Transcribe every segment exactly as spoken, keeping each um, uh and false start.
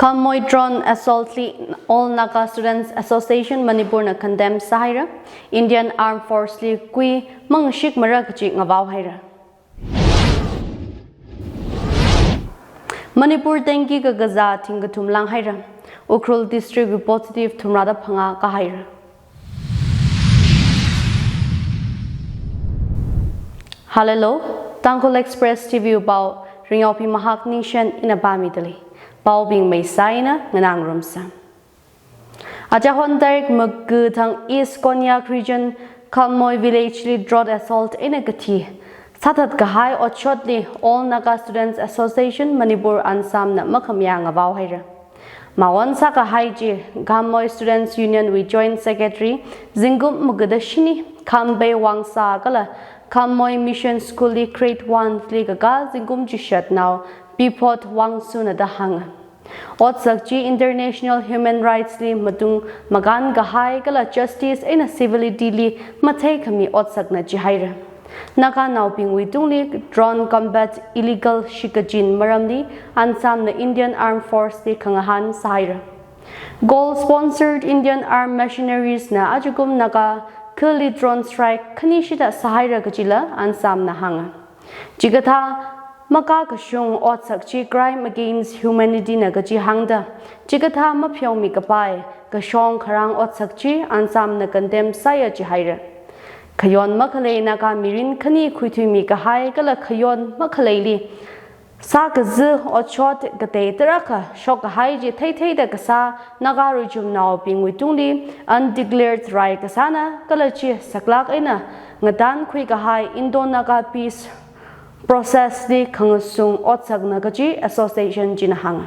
Khamoi drone assault li All Naga Students Association Manipur na condemn sāhaira. Indian Armed Force li kui mangashikmara kachi ngavao haira. Manipur dengue kakazā thingkathum lānghaira. Ukhrul District wui positive thumrāda phangā kāhaira. Hallelujah, Tangkhul Express T V wui pao, Ringyaophi Mahak Ningshen ina pāmidalei. Paobing maisā eina nganā ngarumsa. Achahon tarik maga thang East Konyak Region Khamoi Village li drone assault eina kathi sāthat kahai otshotli All Naga Students Association Manipur ANSAM na makhamayā ngavao haira. Mawon sākahai chi Khamoi Students Union wui Joint Secretary zingkum magada shini Khambei Wangsa kala Khamoi Mission School li Grade one li kakā zingkum chishatnao Piphot Wangsu na da hānga. Otsak chi international human rights li matung makān kahai kala justice eina civility li matheikhami otsakna jihaira. Naganaobingwui tungli drone combat illegal shikachin maramli ANSAM na Indian Armed Force li khangahān sāhaira. Gol sponsored Indian Armed Mercenaries na ajakum Naga khali drone strike khanishida sāhaira kachila ANSAM na hānga. Chikathā makakashung otsak chi crime against humanity na kachi hāngda, chikathā mapheomikapai kashong kharang otsak chi ANSAM na condemn sāya jihaira. Khayon makhalei Naga mirin khani khuithuimi kahai kala khayon makhaleili sākazi otshot katei tarākha shokkahai chi theitheida kasā Naga ruichumnaobingwui tungli undeclared rai kasāna kala chi saklāk eina ngatankhui kahai Indo-Naga peace process li khangasung otsakna kachi association china hānga.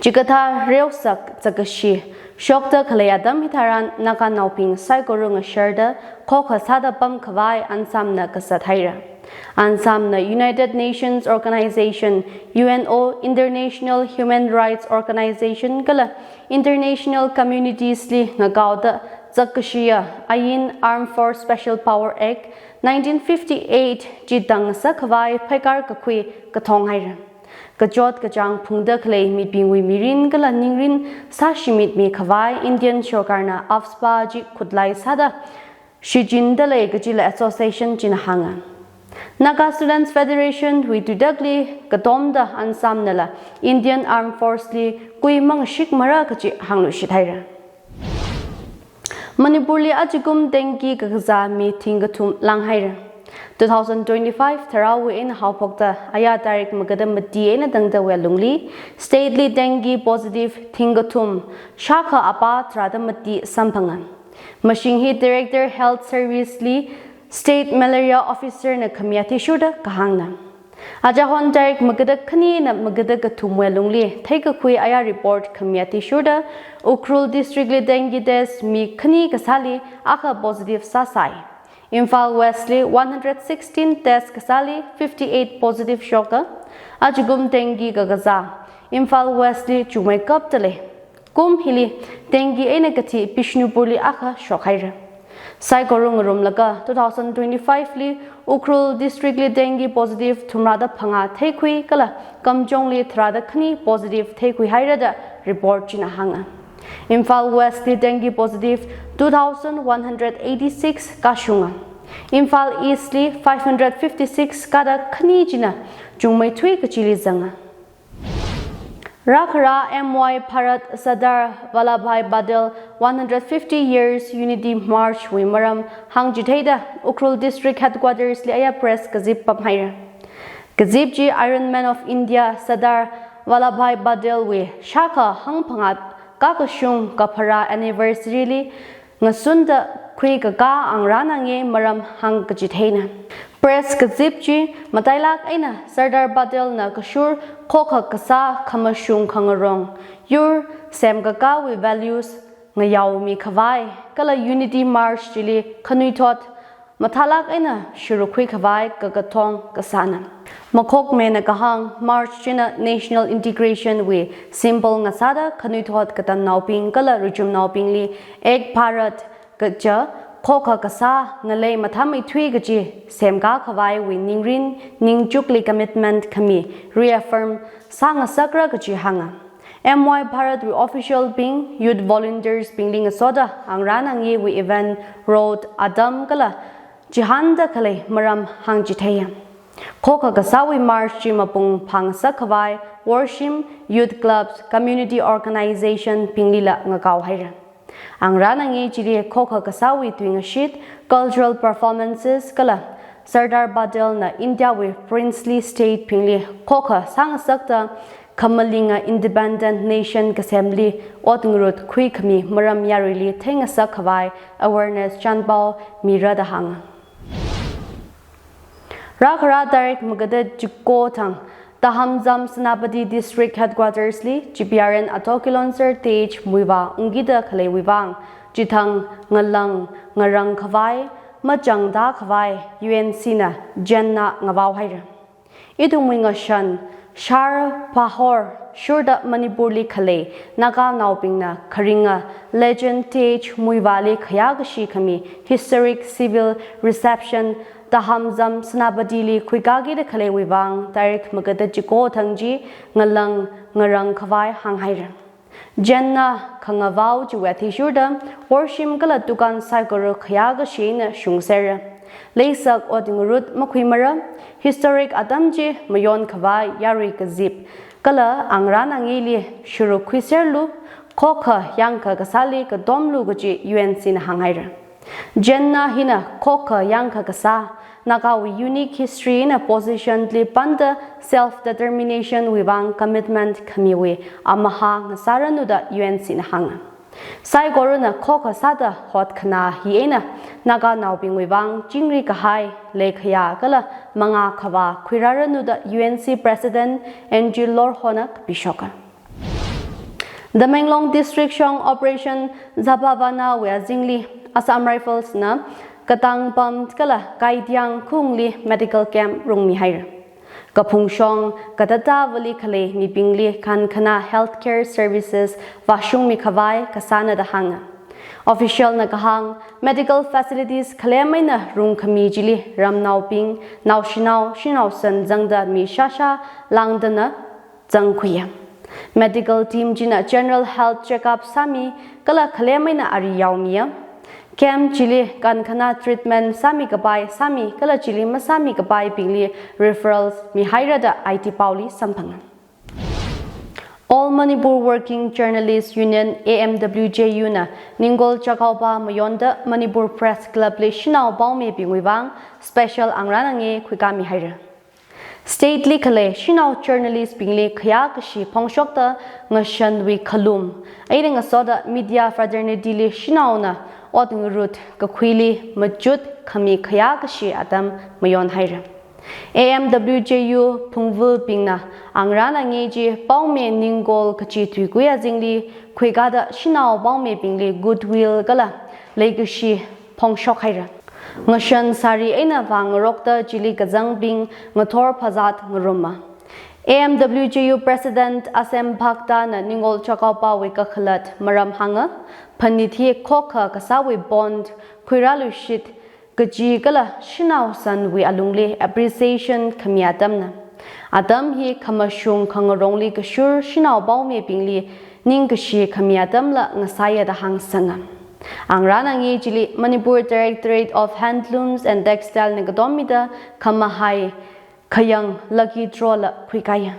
Chikathā reosak zakashi shokda khalei atam hitharan Naganaobing saikora ngasharda khokha sāda pamkhavai ANSAM na kasat haira. ANSAM na United Nations Organization, U N O, International Human Rights Organization kala international communities li ngakaoda zakkashiya ain Armed Force Special Power Act nineteen fifty-eight chi tang sākhavai phaikar kakhui kathong haira. Kachot kachāng phungda khalei mibingwui mirin kala ningrin sāshimitmi khavai Indian sorkarna AFSPA chi khutlai sāda shichinda lei kachila association china hānga. Naga Students Federation wui tuitakli katomda ANSAM nala Indian Armed Force li kui mangashikmara kachi hāngluishit haira. Manipur li ajakum dengue kakazā mi thingkathum lānghaira. Two thousand twenty-five tharāwui eina haophokta aya tarik magada mati eina tangdawui alungli state li dengue positive thingkathum shākha apā tharāda mati samphanga. Mashing hi Director Health Service li State Malaria Officer na khami athishurda kahāngna. Achahon tarik magada khani eina magada kathumwui alungli theikakhui aya report khami athishurda Ukhrul District li dengue test mi khani kasāli akha positive sāsai. Imphal West li one hundred sixteen test kasāli fifty-eight positive shoka. Ajakum dengue kakazā Imphal West li chungmeikapta lei. Kum hili dengue eina kathi Bishnupur li akha shokhaira. Saikora ngarumlaga two thousand twenty-five li Ukhrul District li dengue positive thumrāda phangā theikhui kala Kamjong li tharāda khani positive theikhui haira da report china hānga. Imphal West li dengue positive two thousand one hundred eighty-six kashunga. Imphal East li five hundred fifty-six kada khani china chungmeithui kachili zanga. Rākhara M Y Bharat Sardar Vallabhbhai Patel one hundred fifty years Unity March wui maram hāngchitheida Ukhrul District Headquarters li aya press kazip pamhaira. Kazip chi Iron Man of India Sardar Vallabhbhai Patel wui shākha hangphangā kakashung kapharā anniversary li ngasunda khuikakā ang rānange maram hāngkachitheina. Press kazip chi matailāk eina Sardar Patel na kashur khokha kasā khamashung khangarong yur semkakāwui values ngayaomi khavai kala Unity March chili khanuithot mathālāk eina shurukhui khavai kakathong kasāna. Makhokmena kahāng March china national integration wui symbol ngasāda khanuithot katamnaobing kala ruichumnaobingli Ek Bharat kaja khokha kasā ngalei mathāmeithui kaji semkā khavaiwui ningrin ningchukli commitment khami reaffirm sāngasakra kaji hānga. M Y Bharat wui official bing, youth volunteers bingli ngasoda angrān angewui event, road, atam kala chihānda khalei maram hāngchitheiya. Khokha kasāwui march chi mapung phāngasak khavai worshim, youth clubs, community organization binglila ngakao haira. Angrān ange chili khokha kasāwui tuingashit, cultural performances kala Sardar Patel na India wui princely state bingli khokha sāngasakta khamalinga independent nation kasemli ot ngarut khuikhami maram yaruili theingasak khavai awareness chānpao mira da hānga. Rākhara tarik magada chiko thang Tahamzam Senapati District Headquarters li G P R N Ato Kilonser Tej Muivah ungkida khaleiwui vang chithang ngalang ngarang khavai, machangda khavai U N C na Jen na ngavao haira. Ithumwui ngashan, shar, pahor, shurda Manipur li khalei Naganaobingna kharinga legend Tej Muivah li khayākashi khami historic civil reception Tahamzam Senapati li khuikakida khaleiwui vang tarik magada chiko thang chi ngalang ngarang khavai hānghaira. Jen na khangavao chiwui athishurda worshim kala dukan saikora khayākashi eina shungsera. Leisak ot ngarut makhuimara, historic atam chi mayon khavai yarui kazip kala angrān angeli shuruk khuiserlu, khokha yangkha kasāli katomlu kaji U N C na hānghaira. Jen na hina khokha yangkha kasā, Nagawui unique history eina position li panda self determination wui vang commitment khamiwui amahā ngasāranu da U N C na hānga. Saikorana khokha sāda hotkhana hi eina Naganaobingwui vang chingri kahai, leikhayā kala mangā khavā khuirāranu da U N C President N G Lorho na kapishoka. Tamenglong District shong Operation Zabhavana wui azingli Assam Rifles na Katangpam kala Kaitiang khungli medical camp rungmi haira. Kaphungshong katatā vali khalei mibingli kankhana healthcare services vāshungmi khavai kasāna da hānga. Official na kahāng medical facilities khalem eina rungkhami chili ramnaobing, naoshinao, shanao san zangda mi shāshā langdana zangkhuiya. Medical team china general health checkup sāmi kala khalem eina ari yaomiya. Camp chili kankhana treatment sāmi kapai sāmi kala chili masāmi kapai bingli referrals mihaira da I T paoli samphanga. All Manipur Working Journalists Union, A M W J U na Ningol Chakaopa mayonda Manipur Press Club li shanao paomibingwui vang special angrān ange khuikami haira. State li khalei shanao journalist bingli khayākashi phongshokta ngashanwui khalum, eina ngasoda media fraternity li shanaona ot ngarut kakhuili machut khami khayākashi atam mayon haira. A M W J U phungvubingna angrān ange chi Paome Ningol kachi tuikui azingli khuikada shanao paomibingli goodwill kala leikashi phongshok haira. Ngashan sari eina vāngarokta chili kazangbing ngathor phazat ngaruma. A M W J U President Asem Phakta na Ningol Chakaopawui kakhalat maram hānga, phanit hi khokha kasāwui bond khuirāluishit kaji kala shanao sanwui alungli appreciation khami atamna. Atam hi khamashung khangarongli kashur shanao paomibingli ningkashi khami atamla ngasāya da hāngsanga. Angrān ange chili Manipur Directorate of Handlooms and Textile na katomida khamahai khayang lucky draw la khuikaya.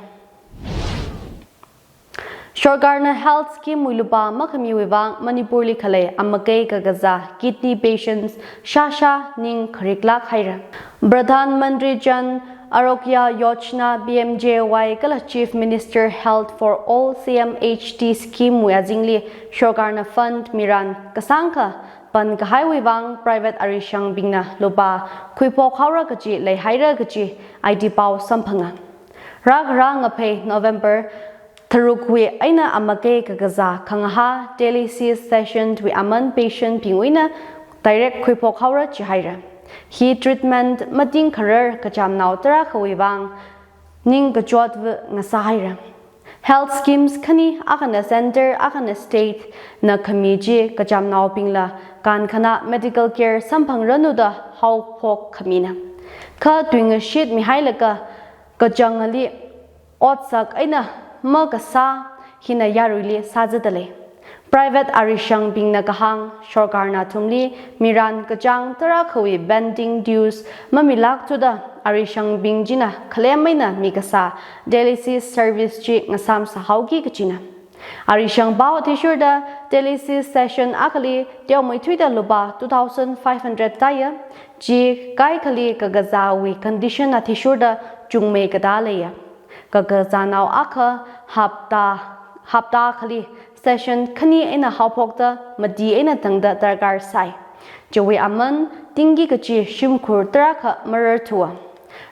Sorkarna health scheme wui lupā makhamiwui vang Manipur li khalei amakei kakazā kidney patients shāshā ning khariklāk haira. Pradhan Mantri Jan Arogya Yojana, P M J A Y, kala Chief Minister Health for All, C M H T scheme wui azingli sorkarna fund mirān kasāngkha pan kahaiwui vang private arishangbingna lupā khuiphok haora kaji leihaira kaji I T pao samphanga. Rākhara ngaphei November tharukwui eina amakei kakazā khangahā dialysis session wui aman patient bingwui eina direct khuiphok haora jihaira. Hi treatment mating kharar kachamnao tarākhawui vang ningkachotva ngasāhaira. Health schemes khani akhana center, akhana state na khami chi kachamnaobingla kankhana medical care samphangranu da haophok khamina. Kha tuingashit mihailaga kachangali otsak eina makasā hina yaruili sāzadalei. Private arishangbingna kahāng, sorkarna athumli miran kachāng tarākhawui pending dues mamilākthuda arishangbing china khalem eina mikasā dialysis service chi ngasāmsāhaoki kachina. Arishang pao athishurda dialysis session akhali teomeithuida lupā two thousand five hundred tāya, chi kaikhali kakazāwui condition athishurda chungmei katā leiya. Kakazānao akha hapta, hapta akhali session khani eina haophokta mati eina tangda darkar sai. Chiwui aman tingki kachi shimkhur tarākha mararthua.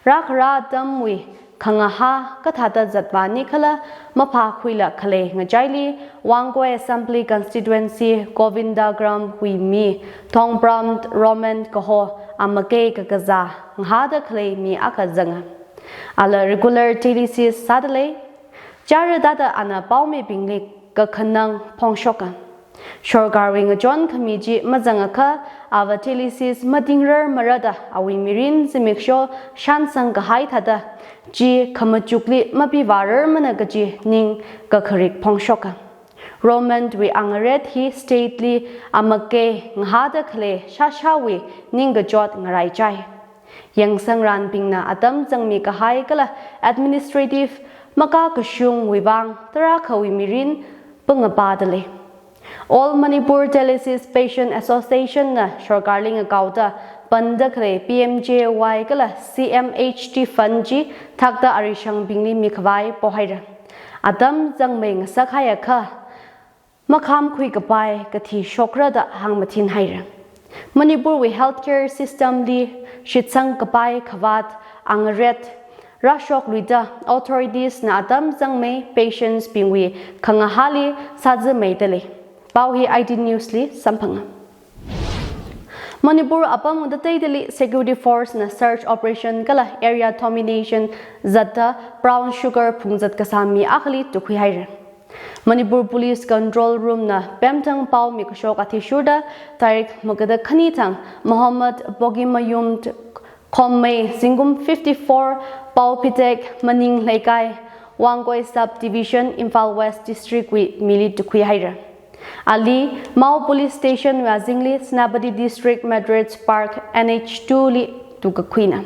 Rākhara atamwui khangahā kathāda zatvāni khala maphākhuila khalei ngachaili Wangkoi Assembly Constituency Govindagram wui mi Thongpram Roman kaho amakei kakazā ngahāda khalei mi akha zanga. Ala regular dialysis sādalei. Chara tāda ana paomibingli kakhanang phongshoka. Sorkarwui ngachon khami chi mazangakha ava dialysis matingrar marada awui mirin zimiksho shansang kahai thāda chi khamachukli mapivārar mana kachi ning kakharik phongshoka. Roman wui angaret hi state li amakei ngahāda khalei shāshāwui ningkachot ngaraichai. Yangsangranbingna atam zangmi kahai kala administrative makakashungwui vang tarākhawui mirin pangapādalei. All Manipur Dialysis Patient Association na sorkarli ngakaoda panda khalei P M J Y kala C M H T fund chi thakta arishangbingli mikhavai pohaira. Atam zangmei ngasak haiakha makhamkhui kapai kathi shokra da hāngmathin haira. Manipurwui healthcare system li shitsang kapai khavāt angaret rāshokluida authorities na atam zangmei patients bingwui khangahāli sāzāmeidalei. Pao hi I T News li samphanga. Manipur apam ngateiteili security force na search operation kala area domination zatda brown sugar phungzat kasā mi akhali tukhui haira. Manipur Police Control Room na pemthang pao mikashok athishurda tarik magada khani thang Mohammed Bogimayum Khommei, zingkum fifty-four, Paopitek Maning Leikai, Wangkoi Subdivision, Imphal West District wui mili tukhui haira. Ali Mao Police Station wui azingli Senapati District Madras Park N H two li tukakhuina.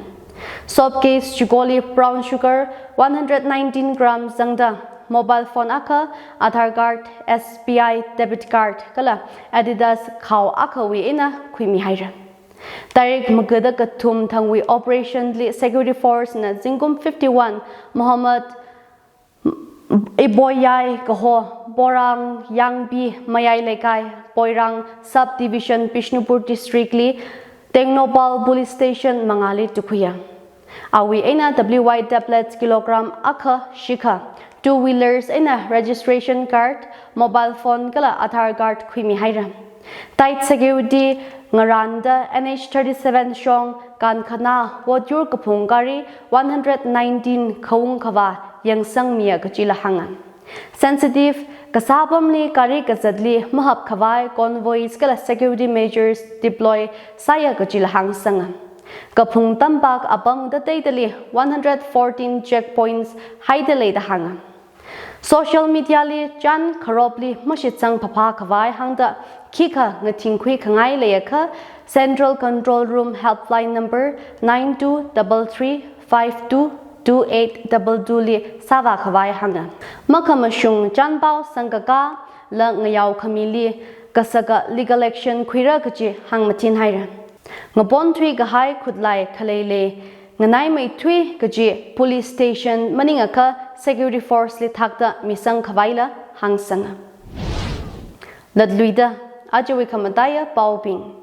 Soap case chikoli brown sugar one hundred nineteen gram zangda mobile phone akha, Aadhaar card, S B I debit card kala Adidas khao akhawui eina khuimi haira. Tarik magada kathum thangwui operation li security force na zingkum fifty-one Mohammed Iboyai kaho Borang Yangbi Mayai Leikai, Poirang Subdivision, Bishnupur District li Tengnoupal Police Station mangāli tukhuiya. Awui eina W Y tablet kilogram akha shikha, two wheelers eina registration card, mobile phone kala Aadhaar card khuimi haira. Tight security ngaranda N H thirty-seven shong Kankhana Wotyur kaphung gari one hundred nineteen khaung khavā yangsangmiya kachila hānga. Sensitive kasā apamli gari kazatli mahap khavai convoys kala security measures deploy sāya kachila hāngsanga. Kaphung tampak apam ngateiteili one hundred fourteen checkpoints haidalei da hānga. Social media li chān kharopli mashitsang phapha khavai hāngda khikha ngathingkhui khangai leiakha Central Control Room helpline number nine two double three five two two eight double two li sāvā khavai hānga. Makhamashung chānpao sangkakā la ngayao khamili kasaka legal action khuira kachi hāngmathin haira. Ngaponthui kahai khutlai khalei lei nganaimeithui kachi police station maningakha security force li thakta misang khavaila hāngsanga. Latluida, ajawui khamataiya paobing.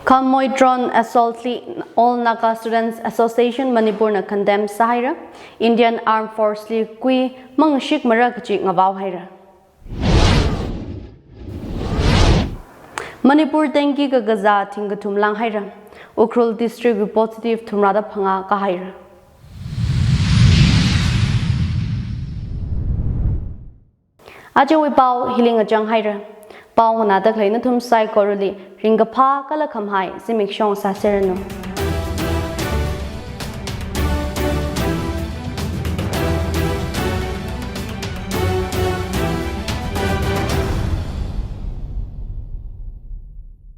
Khamui drone assault li All Naga Students Association Manipur na condemn sāhaira, Indian Armed Force li kui mangshikmara kachi ngavao haira. Manipur dengue kakazā thingkathum lānghaira. Ukhrul District wui positive thumrāda phangā kāhaira. Ajawui pao hili ngachang haira. Pao nganāda khalei nathum saikorali ringkaphā kala khamahai zimiksho sāseranu.